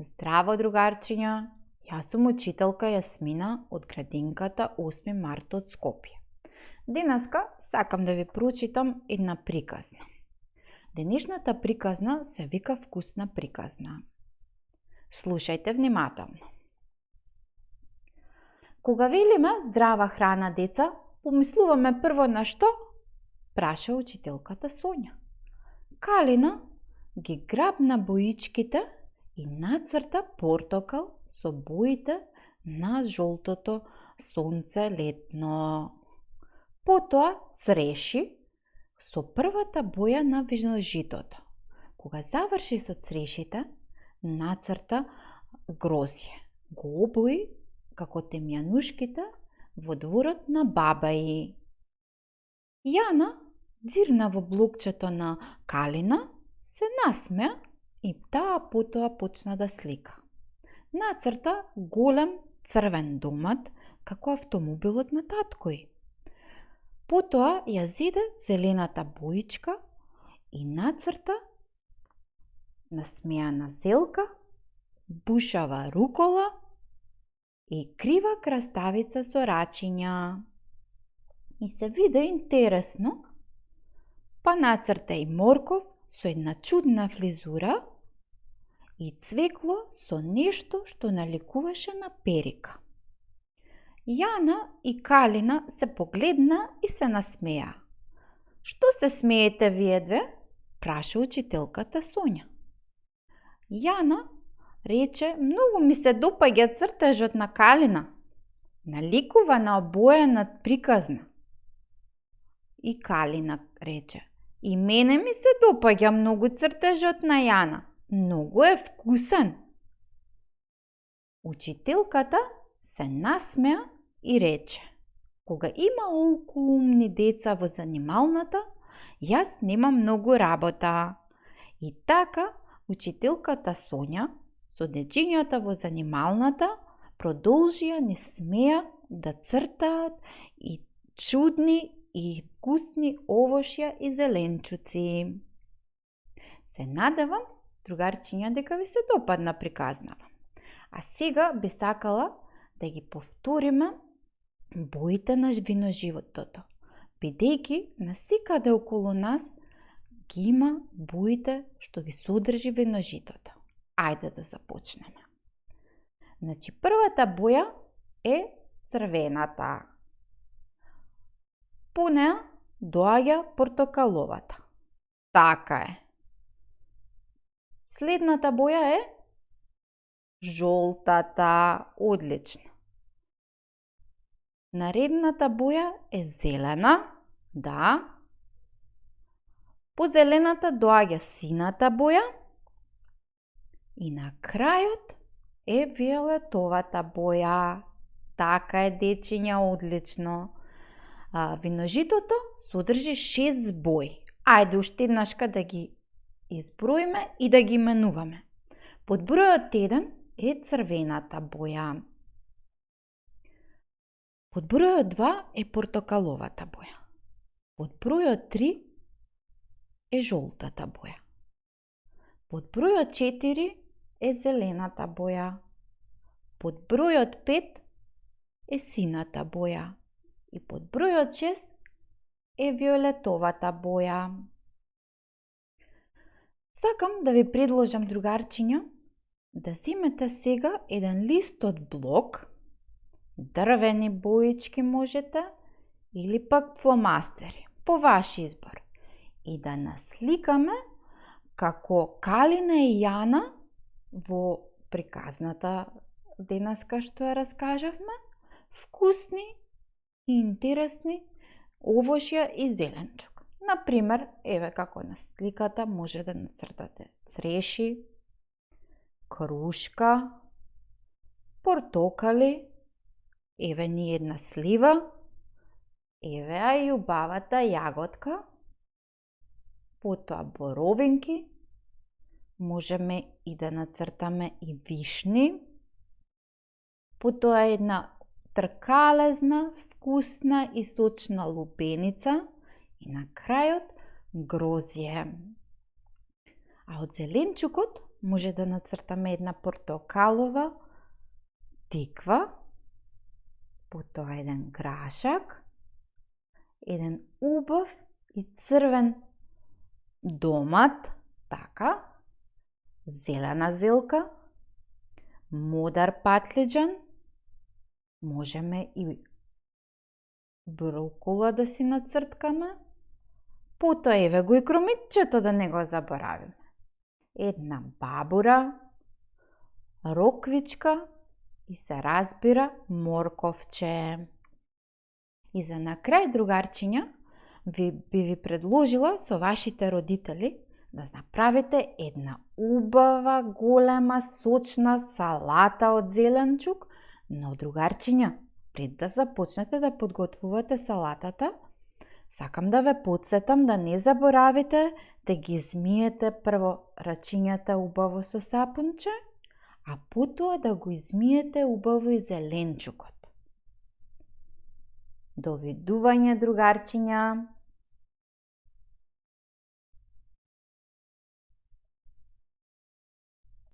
Здраво, другарчиња! Јас сум учителка Јасмина од градинката 8 март од Скопје. Денеска сакам да ви прочитам една приказна. Денешната приказна се вика Вкусна приказна. Слушајте внимателно. Кога велиме здрава храна, деца, помислуваме прво на што? Праша учителката Сонја. Калина ги грабна боичките и нацрта портокал со боите на жолтото сонце летно. Потоа цреши со првата боја на виножитото. Кога заврши со црешите, нацрта грозје. Го обои како темјанушките во дворот на баба и. Јана дзирна во блокчето на Калина, се насмеа и таа потоа почна да слика. Нацрта голем црвен домат како автомобилот на таткој. Потоа ја зеде зелената боичка и нацрта насмеана зелка, бушава рукола и крива краставица со рачиња. И се виде интересно, па нацрта и морков со една чудна фризура и цвекло со нешто што наликуваше на перика. Јана и Калина се погледна и се насмеа. Што се смеете вие две? Праша учителката Сонја. Јана рече, многу ми се допаѓа цртежот на Калина. Наликува на обоена приказна. И Калина рече, и мене ми се допаѓа многу цртежот на Јана. Многу е вкусен. Учителката се насмеа и рече, кога има олку умни деца во занималната, јас немам многу работа. И така, учителката Сонја со дечињата во занималната продолжија не смеа да цртаат и чудни и вкусни овошја и зеленчуци. Се надевам, другарчиња, дека ви се допадна приказнава. А сега би сакала да ги повториме боите на виножитото, бидејќи насекаде околу нас ги има боите што ги содржи виножитото. Ајде да започнеме. Значи, првата боја е црвената. По неа доаѓа портокаловата. Така е. Следната боја е жолтата. Одлично. Наредната боја е зелена. Да. По зелената доаѓа сината боја. И на крајот е виолетовата боја. Така е, дечиња, одлично. Виножитото содржи 6 бои. Ајде уште еднашка да ги изброиме и да ги именуваме. Под бројот 1 е црвената боја. Под бројот 2 е портокаловата боја. Под бројот 3 е жолтата боја. Под бројот 4 е зелената боја. Под бројот 5 е сината боја. И под бројот 6 е виолетовата боја. Сакам да ви предложам, другарчиња, да земете сега еден лист од блок, дрвени боички можете, или пак фломастери, по ваш избор. И да насликаме како Калина и Јана во приказната денеска што ја раскажавме, вкусни и интересни овошја и зеленчук. Например, еве како на сликата може да нацртате цреши, крушка, портокали, еве ни една слива, еве и убавата јаготка, потоа боровинки, можеме и да нацртаме и вишни, потоа една тркалезна, вкусна и сочна лупеница и на крајот грозје. А од зеленчукот може да нацртаме една портокалова тиква, потоа еден грашак, еден убав и црвен домат, така, зелена зелка, модар патлиџан, можеме и брокола да си нацрткаме, потоа еве го и кромитчето да не го заборавиме. Една бабура, роквичка и се разбира морковче. И за на крај, другарчиња, би ви предложила со вашите родители да направите една убава, голема, сочна салата од зеленчук, но другарчиња, пред да започнете да подготвувате салатата, сакам да ве потсетам да не заборавите да ги измиете прво рачињата убаво со сапунче, а потоа да го измиете убаво и зеленчукот. Довидување, другарчиња!